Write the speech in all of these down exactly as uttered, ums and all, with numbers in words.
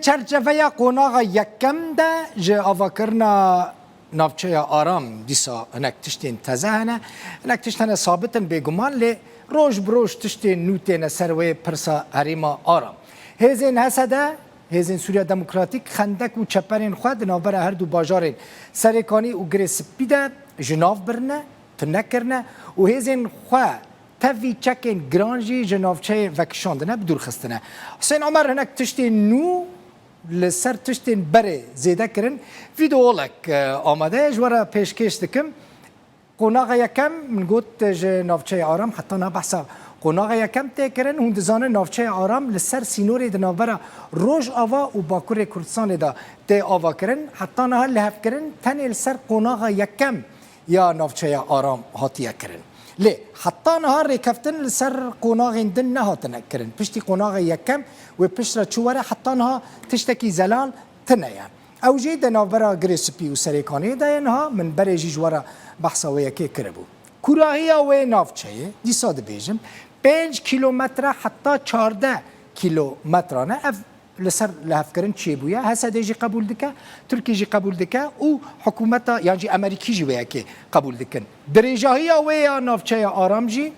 Çerçeveya qonaxa yekem de ji avakirina navçeya Aram dîsa hinek tiştên teze hene. Hinek tişt hene sabit in bêguman, lê roj bi roj tiştên nû têne ser wê pirsa herêma Aram. Hêzên H S D, Hêzên Sûriya Demokratîk xendek û çeperên xwe di navbera her du bajarên Serêkanî û Girê Spî de ji nav birine, tune kirine û hêzên xwe tevî çekên giran jî ji navçeyê vekişandine, bi dûr xistine. Husên Omer hinek tiştên nû li ser tiştên berê zêde kirin. Vîdeolek, e, amade ye, ji we re pêşkêş dikim. Qonaxa yekem, min got, ji navçeyê Aram, heta niha behsa qonaxa yekem tê kirin. Hûn dizanin navçeya Aram li ser sînorê di navbera Rojava û Bakurê Kurdistanê de tê avakirin. Heta niha lihevkirin tenê li ser qonaxa yekem ya navçeya Aram hatiye kirin. Lê heta niha rêkeftin li ser qonaxên din nehatine kirin. Piştî qonaxa yekem wê piştre çi were, heta niha tiştekî zelal tune ye. Ew jî di navbera Girê Spî û Serêkaniyê de ye niha, min berê jî ji we re behsa wê yekê kiribû. Kûrahiya wê navçeyê, dîsa dibêjim, pênc kîlometre heta çardeh kîlometran e. Ev li ser lihevkirin çêbûye. H S D jî qebûl dike, Tirkî jî qebûl dike û hikûmeta, yan jî Amerîkî jî wê yekê qebûl dikin. Dirêjahiya wê ya navçeya Aram jî,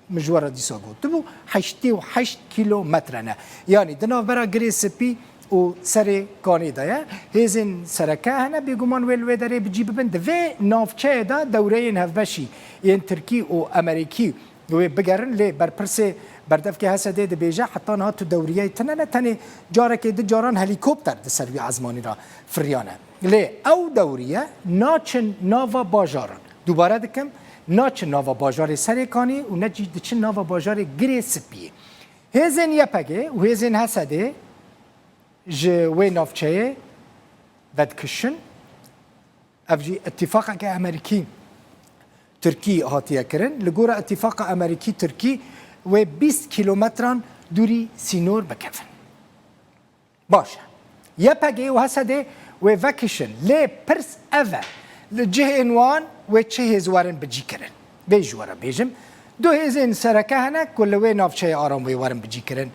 min ji we re dîsa gotibû, heştê û heşt kîlometre ne. Yanî di navbera Girê Spî û Serê Kanê de ye. Hêzên sereke hene, bêguman wê li wê derê bi cî bibin. Di vê navçeyê de dewreyên hevbeşî yên Tirkî û Amerîkî wê bigerin, lê berpirsê berdevkê H S D dibêje, heta niha tu dewriyeyê tune ne, tenê carekê du caran helîkopter di ser wî ezmanî re firiyane. Lê ew dewriye naçin nava bajaran. Dubare dikim, naçin nava bajarê Serêkanî û ne jî diçin nava bajarê Girê Spiyê. Hêzên Y P G û hêzên H S D ji wê navçeyê vedikişin. Ev jî îtîfaqeke Amerîkî Tirkî hatiye kirin. Li gora îtîfaqa Amerîkî Tirkî wê bîst kîlometran dûrî sînor bikevin. Baş e. Y P G û H S D wê vekişin. Lê pirs ev e. Li cihên wan wê çi hêz werin bicî kirin? Vê ji we re bêjim. Du hêzên sereke hene ku li wê navçeyê Aram wê werin bicî kirin.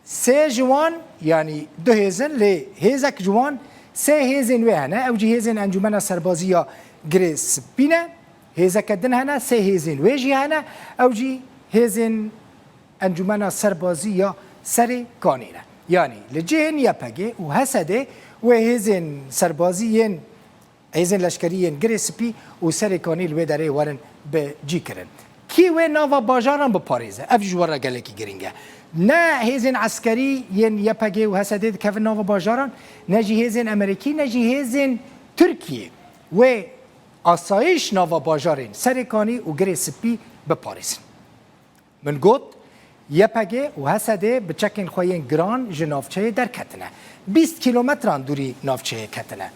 Sê ji wan, yanî du hêz in, lê hêzek ji wan sê hêzên wê hene. Ew jî hêzên Encûmena Serbazî ya Girê Spî ne. Hêzeke din hene, sê hêzên wê jî hene. Ew jî hêzên Encûmena Serbazî ya Serê Kanê ne. Yanî li cihên Y P G û H S D wê hêzên serbazî yên, hêzên leşkerî yên Girê Spî û Serê Kanê li wê derê werin bi cî kirin. Kî wê nava bajaran biparêze? Ev ji we re gelekî girîng e. Ne hêzên eskerî yên Y P G û H S D dikevin nava bajaran, ne jî hêzên Amerîkî, ne jî hêzên Tirkiyê wê asayîş nava bajarên Serê Kanê û Girê Spî biparêzin. Min got, Y P G û H S D bi çekên xwe yên giran ji navçeyê derketine. Bîst kîlometran dûrî navçeyê ketine.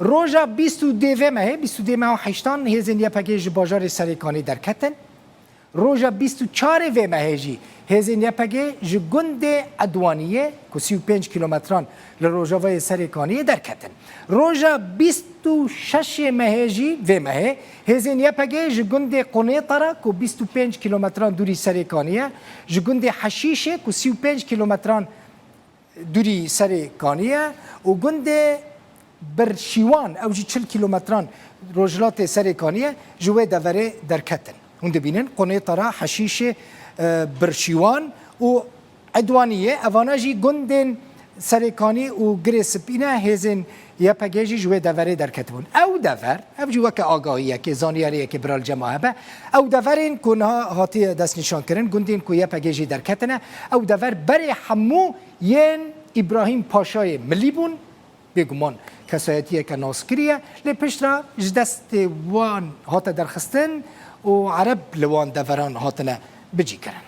Roja bîst û dê vê mehê, bîst û dê meha heştan hêzên Y P G ji bajarê Serêkanê derketin. Roja bîst û çarê vê mehê jî hêzên Y P G ji gundê Edwaniyê, ku sî û pênc kîlometran li rojavayê Serêkaniyê derketin. Roja bîst û şeşê mehê jî vê mehê hêzên Y P G ji gundê Qunêtara ku bîst û pênc kîlometran dûrî Serêkaniyê, ji gundê Heşîşê ku sî û pênc kîlometran dûrî Serêkaniyê û gundê Birşîwan, ew jî çil kîlometran rojhilatê Serêkaniyê, ji wê deverê derketin. Hûn dibînin, Qunêtara, Heşîşê, e, Birşîwan û Edwaniyê, evana jî gundên Serêkanî û Girê Spî ne, hêzên Y P G jî ji wê deverê derketibûn. Ew dever, ev jî weke agahiyekê, zaniyariyekê bira li cem me hebe, ew deverên ku niha hatiye destnîşankirin, gundên ku Y P G jî derketine, ew dever berê hemû yên Îbrahîm Paşayê Milî bûn, bêguman kesayetiyeke naskirî ye, lê piştre ji destê wan hate derxistin û Ereb li wan deveran hatine bicîkirin.